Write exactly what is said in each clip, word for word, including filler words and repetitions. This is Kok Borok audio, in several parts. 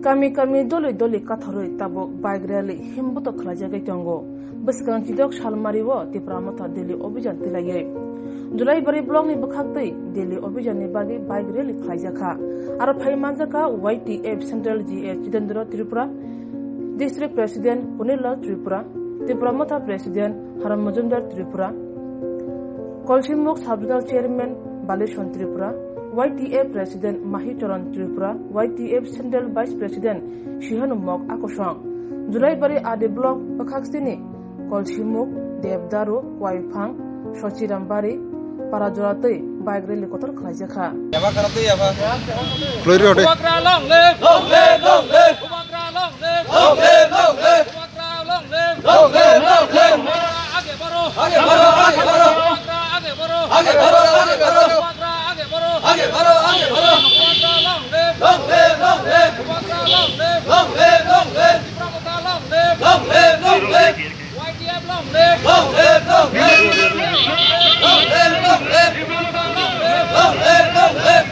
Kami kami doli doli katharwi tabuk bike rally himbotok khlaijagwi tongo. Bwskang chidok salmari o Tipra Motha Delhi Obhijan twilaiwi Julaibari block ni bwkhak twi Delhi Obhijan ni bagwi bike rally khlaijakha. Aro phai manjakha Y T F Central G A Jitendra Tripura, District President Punilal Tripura, Tipra Motha President Haram Majumdar Tripura, Kolsimuk Sub-Zonal Chairman Balison Tripura, Y T F President Mahi Charan Tripura, Y T F Central Vice President Sihanu Mok Akosong, Julaibari R D Block bwkhak sini Kolsimuk, Devdaru, Kuaiphang, Sochirambari, Parajora twi bike rally kotor khlaijakha. Khwlai rw de. Bubagra long live! Long live, long live! Bubagra long live! Long live, long live! Bubagra long live! Long live, long live! Bubagra age baro! Age baro, age baro! Bubagra age baro! Age baro, age baro! Bubagra age baro! Age baro, age baro! Bubagra long live! Long live, long live! Bubagra long live! Long live, long live! Tipra Motha long live! Long live, long live! Y T F long live! Long live, long live! Long live, long live! Long live, long live!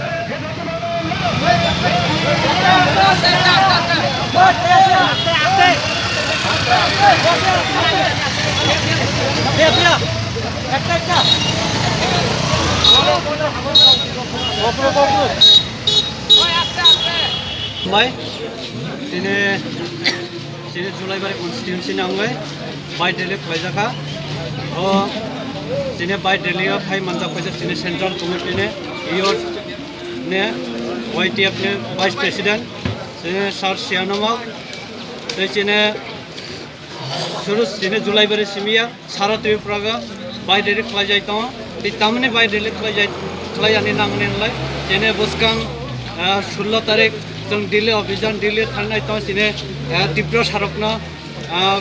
Bai, tini, tini Julaibari constituency ni wngwi bike rally khlaijakha. O tini bike rally o phai manjak kaisa tini Central Committee ni youth ni Y T F ni Vice President tini Sir Sianamok tei tini Suru sini Julaibari simiya sara Tripura ga bike rally khlai jai tongo. Tei tamni bike rally khlai jai, khlai ani nangni nlai. Chene bwskang, ah, sullo tarik chwng Delhi obhijan, Delhi thangnai tongo chini, ah, Tripura sarokno, ah,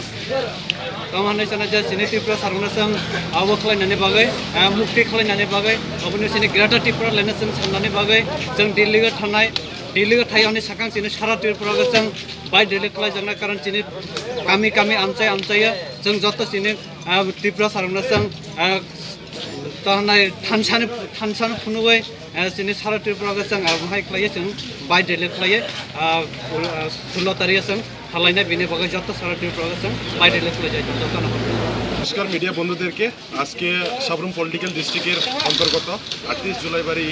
tamo hinwi sana je chini Tripura sarokno chwng abo khlainani bagwi, ah, mukti khlainani bagwi, oboni chini Greater Tripura lene chwng sannani bagwi chwng Delhi ga thangnai. Delhi ga thai ani sakang chini sara Tripura ga chwng bike rally khlaijakna karon chini kami kami amchai amchaiya chwng joto chini, ah, Tripura sarokno chwng, ah, tahnai thansani, thansani phunugwi, ah, chini sara Tripura ga chwng, ah, hai khlaiya chwng bike rally khlaiya, ah, ul-, ah, sullo tariya chwng halaina bini bagwi joto sara Tripura ga chwng bike rally khlaijai jotono. নমস্কার মিডিয়া বন্ধুদেরকে। আজকে সাবরুম পলিটিক্যাল ডিস্ট্রিক্টের অন্তর্গত আটত্রিশ জুলাইবাড়ি,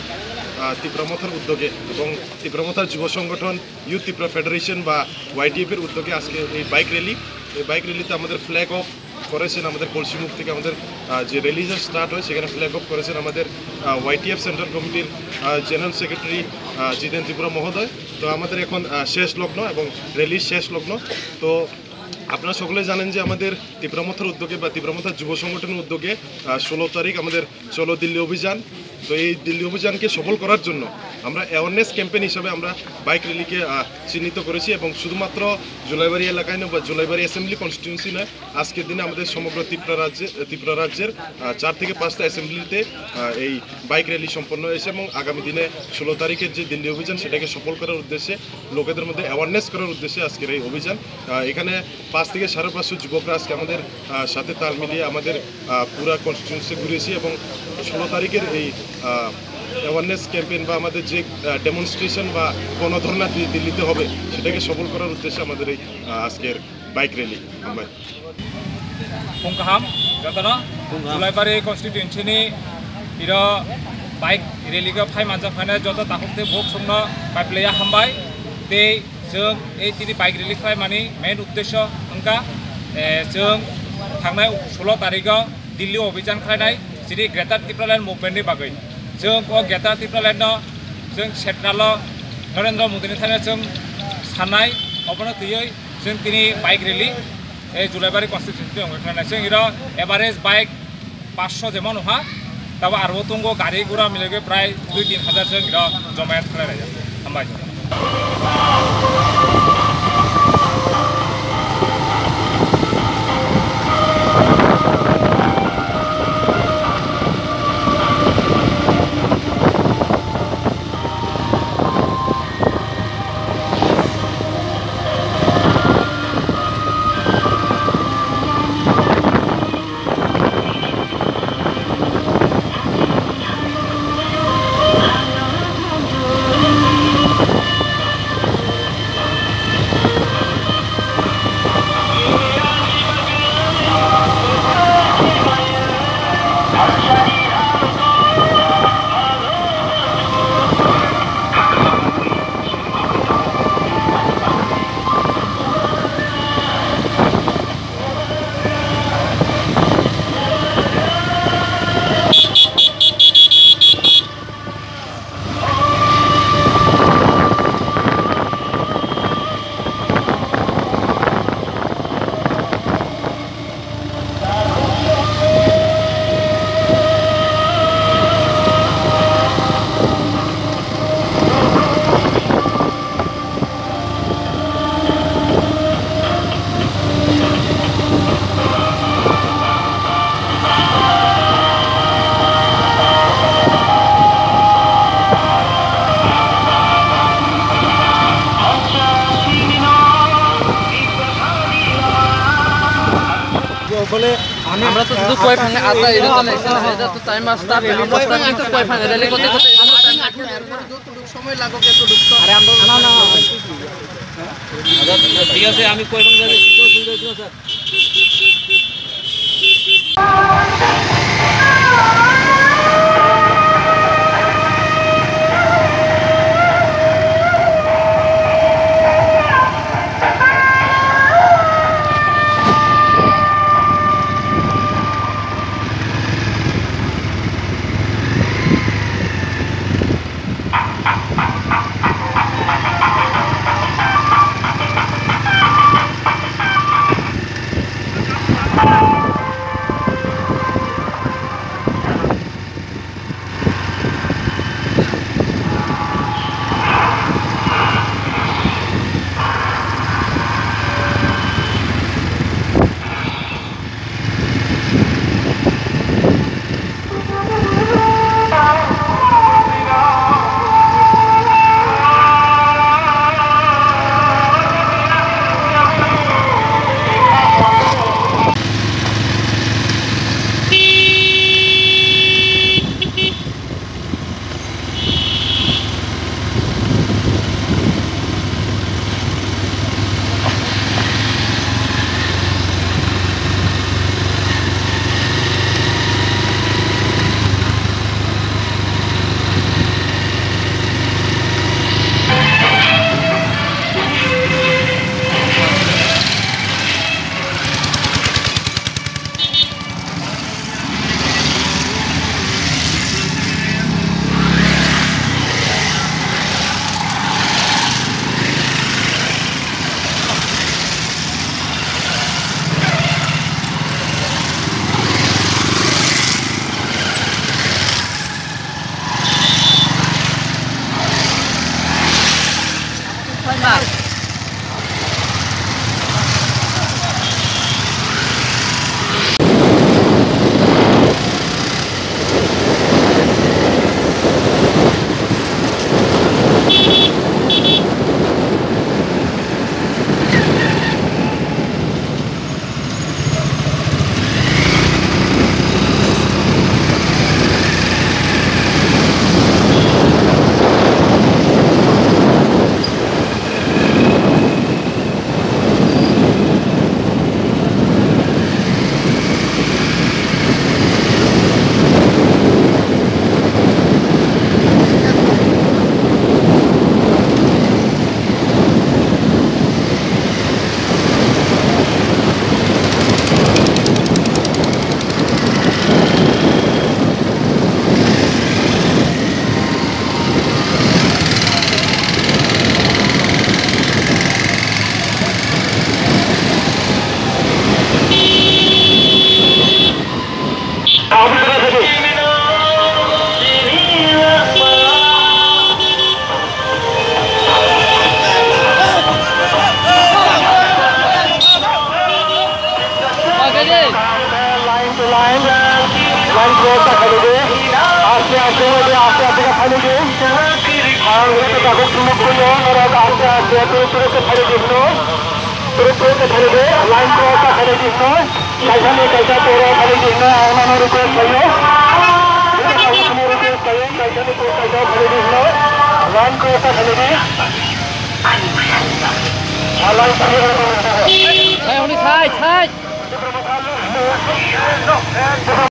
আহ, তিপ্রা মথার উদ্যোগে এবং তিপ্রা মথার যুব সংগঠন ইউথ ত্রিপুরা ফেডারেশন বা ওয়াইটিএফ এর উদ্যোগে আজকে এই বাইক র্যালি। এই বাইক র্যালিতে আমাদের ফ্ল্যাগ অফ করেছেন আমাদের কলসিমুখ থেকে আমাদের, আহ, যে র্যালি যে স্টার্ট হয় সেখানে ফ্ল্যাগ অফ করেছেন আমাদের, আহ, ওয়াইটিএফ সেন্ট্রাল কমিটির, আহ, জেনারেল সেক্রেটারি, আহ, জিতেন ত্রিপুরা মহোদয়। তো আমাদের এখন, আহ, শেষ লগ্ন এবং র্যালির শেষ লগ্ন। তো আপনারা সকলে জানেন যে আমাদের তিপ্রা মথার উদ্যোগে বা তিপ্রা মথার যুব সংগঠনের উদ্যোগে, আহ, ষোলো তারিখ আমাদের চলো দিল্লি অভিযান। তো এই দিল্লি অভিযানকে সফল করার জন্য আমরা অ্যাওয়ারনেস ক্যাম্পেইন হিসাবে আমরা বাইক র্যালিকে, আহ, চিহ্নিত করেছি এবং শুধুমাত্র জুলাইবাড়ি এলাকায় নয় বা জুলাইবাড়ি অ্যাসেম্বলি কনস্টিটিউয়েন্সি নয়, আজকের দিনে আমাদের সমগ্র ত্রিপুরা রাজ্যে, ত্রিপুরা রাজ্যের, আহ, চার থেকে পাঁচটা অ্যাসেম্বলিতে, আহ, এই বাইক র্যালি সম্পন্ন হয়েছে এবং আগামী দিনে ষোলো তারিখের যে দিল্লি অভিযান সেটাকে সফল করার উদ্দেশ্যে লোকেদের মধ্যে অ্যাওয়ারনেস করার উদ্দেশ্যে আজকের এই অভিযান। আহ, এখানে পাঁচ থেকে সাড়ে পাঁচশো যুবকরা আজকে আমাদের, আহ, সাথে তাল মিলিয়ে আমাদের, আহ, পুরা কনস্টিটিউয়েন্সি ঘুরেছি এবং ষোলো তারিখের এই, আহ, অ্যাওয়ারনেস ক্যাম্পেইন বা আমাদের যে, আহ, ডেমনস্ট্রেশন বা গণধর্ণা দি-, দিল্লিতে হবে সেটাকে সফল করার উদ্দেশ্যে আমাদের এই, আহ, আজকের বাইক র্যালি। আমরা Phung kaham, jotono. Phung kaham. Julaibari constituency ni iro bike rally go phai manjak phane joto takhuk tei bukhuk songno pai phlaiya hambai. Tei chwng ei tini bike rally khlai mani main uddesho wngkha, eh, chwng thangnai sullo tarikgo Delhi obhijan khlainai chini Greater Tipraland movement ni bagwi. Chwng o Greater Tipraland no chwng central o Narendra Modi ni thani chwng sanai, obono twiwi chwng tini bike rally, eh, Julaibari constituency wngwi khlainai. Chwng iro average bike paanch sho jemon oha, tabo aro tongo gari gura milegwi prai dui tin hajar chwng iro jomayat khlainai. Hambai. আসলে অনেক, আমরা তো শুধু আহ, কয় ফাঙ্গা আড্ডা, এটা তো না, এটা তো টাইম আসতে হবে। আমরা তো শুধু কয় ফাঙ্গা রেলি করতে করতে যতটুকু সময় লাগুক, এতটুকু তো আরে, আমরা না, না, না। আচ্ছা, ঠিক আছে, আমি কয় ফাঙ্গা যাই, ঠিক আছে, ঠিক আছে, sir. Line to line, line cross ta khaidi. Aste aste, aste aste khaidi. Ang rete takuk tumuk kuyo, norok aste aste, turu turu khaidi no. Turu turu khaidi, line cross ta khaidi no. Kaisa ni kaisa poro khaidi no, ang mano request khayo. Rete takuk tumuk request khayo, kaisa ni poro kaisa khaidi no. Line cross ta khaidi. Line clear. Hey, only side, side.